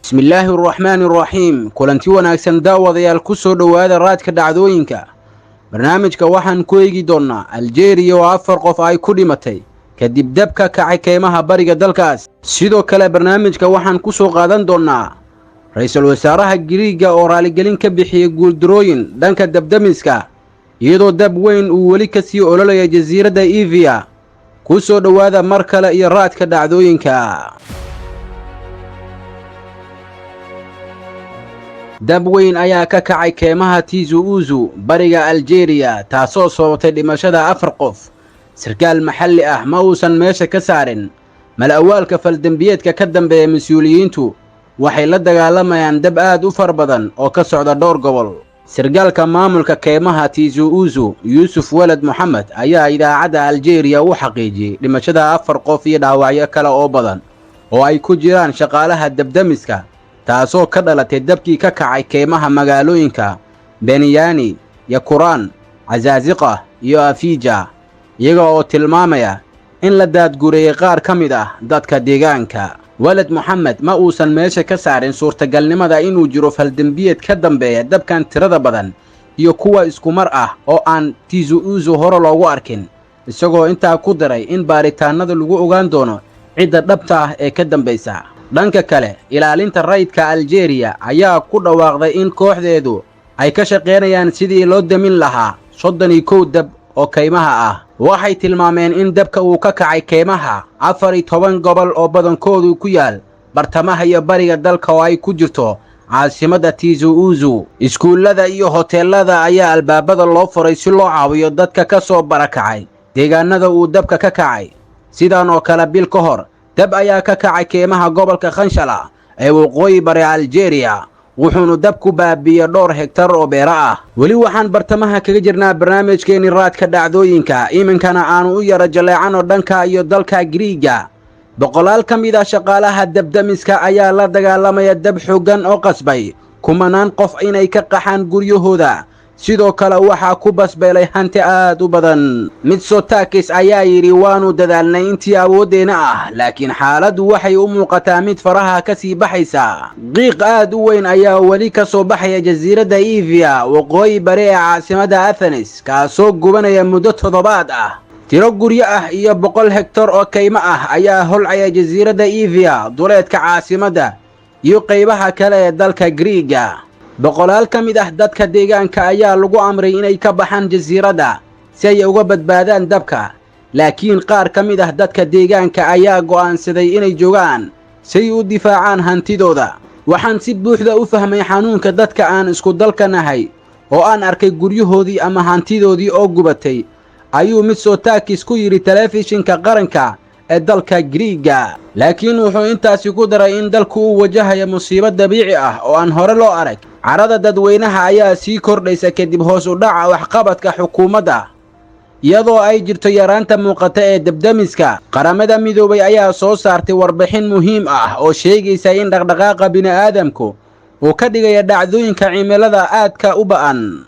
Bismillaahi araxmaani araxiim. Kulanti wanaagsan, daawadayaal, ku soo dhowaada Raadka Dhacdooyinka. Barnaamijka waxaan ku eegi doonnaa Aljeeriya oo 4 qof ay ku dhimatay kadib dab ka kacay keymaha bariga dalkaas. Sidoo kale barnaamijka waxaan ku soo qaadan doonnaa ra-iisul wasaaraha Giriigga oo raaligelin ka bixiyey guuldarooyin dhanka dabdamiska, iyadoo dab weyn uu weli ka sii ololaya jasiiradda Evia. Ku soo dhowaada mar kale iyo Raadka Dhacdooyinka. Dab weyn ayaa ka kacay keymaha Tiizu Uzu, bariga Aljeeriya, taasoo sababtay dhimashada 4 qof. Sarkaal maxalli ah ma uusan meesha ka saarin mal-awaalka faldembiyeedka ka dambeeya. Mas-uuliyiintu waxay la dagaalamayaan dab aad u far badan oo ka socda dhowr gobol. Sarkaalka maamulka keymaha Tiizu Uzu, Yuusuf Walad Moxamed, ayaa idaacadda Aljeeriya u xaqiijiyey dhimashada 4 qof iyo dhaawacyo kale oo badan oo ay ku jiraan shaqaalaha dabdamiska, taasoo ka dhalatay dabkii ka kacay keymaha magaalooyinka Beniyani, Yakuraan, Casaasiqa iyo Afija, iyaga oo tilmaamaya in la daadgureeyey qaar ka mid ah dadka deegaanka. Walad Moxamed ma uusan meesha ka saarin suurtagalnimada inuu jiro faldembiyeed ka dambeeya dabkan tirada badan iyo kuwa iskumar ah oo aan Tiizu Uzu hore loogu arkin, isagoo intaa ku daray in baaritaanada lagu ogaan doono cidda dhabta ah ee ka dambaysa. Dhanka kale, ilaalinta rayidka Aljeeriya ayaa ku dhawaaqday in kooxdeedu ay ka shaqaynayaan sidii loo damin lahaa 31 dab oo kaymaha ah. Waxay tilmaameen in dabka uu ka kacay keymaha 14 gobol oo badankoodu ku yaal bartamaha iyo bariga dalka, oo ay ku jirto caasimadda Tiizu Uzu. Iskuullada iyo hoteelada ayaa albaabada loo furay si loo caawiyo dadka ka soo barakacay deegaanada uu dabka ka kacay. Sidan oo kale, bil ka hor dab ayaa ka kacay keymaha gobolka Khanshala ee waqooyi bari Aljeeriya, wuxuuna dabku baabiiyey dhowr hegtar oo beero ah. Weli waxaan bartamaha kaga jirnaa barnaamijkeenii Raadka Dhacdooyinka. Iminkana aanu u yara jaleecano dhanka iyo dalka Giriigga. Boqolaal ka mid ah shaqaalaha dabdamiska ayaa la dagaalamaya dab xooggan oo qasbay kumanaan qof inay ka qaxaan guryahooda. Sidoo kale waxaa ku basbeelay hanti aad u badan. Mitsotakis ayaa yidhi: "Waannu dadaalnay intii awooddeenna ah, laakiin xaaladdu waxay u muuqataa mid faraha ka sii baxaysa." Qiiq aad u weyn ayaa weli ka soo baxaya jasiiradda Evia, waqooyi bari ee caasimadda Athenes, kaasoo gubanaya muddo toddobaad ah. Tiro guryo ah iyo 100 hegtar oo kaymo ah ayaa holcaya jasiiradda Evia, duleedka caasimadda iyo qaybaha kale ee dalka Griiga. Boqolaal ka mid ah dadka deegaanka ayaa lagu amray inay ka baxaan jasiiradda si ay uga badbaadaan dabka, laakiin qaar ka mid ah dadka deegaanka ayaa go'aansaday inay joogaan si ay u difaacaan hantidooda. "Waxaan si buuxda u fahmay xanuunka dadka aan isku dalka nahay oo aan arkay guryahoodii ama hantidoodii oo gubatay," ayuu Mitsotakis ku yidhi telefishinka qaranka ee dalka Griiga. Laakiin wuxuu intaasi ku daray in dalku uu wajahayo musiibo dabiici ah oo aan hore loo arag. Carada dadweynaha ayaa sii kordhaysa kadib hoos u dhaca waxqabadka xukuumadda, iyadoo ay jirto yaraanta muuqata ee dabdamiska. Qaramada Midoobay ayaa soo saartay warbixin muhiim ah oo sheegaysa in dhaqdhaqaaqa bini'aadamku uu ka dhigaya dhacdooyinka cimilada aadka u ba'an.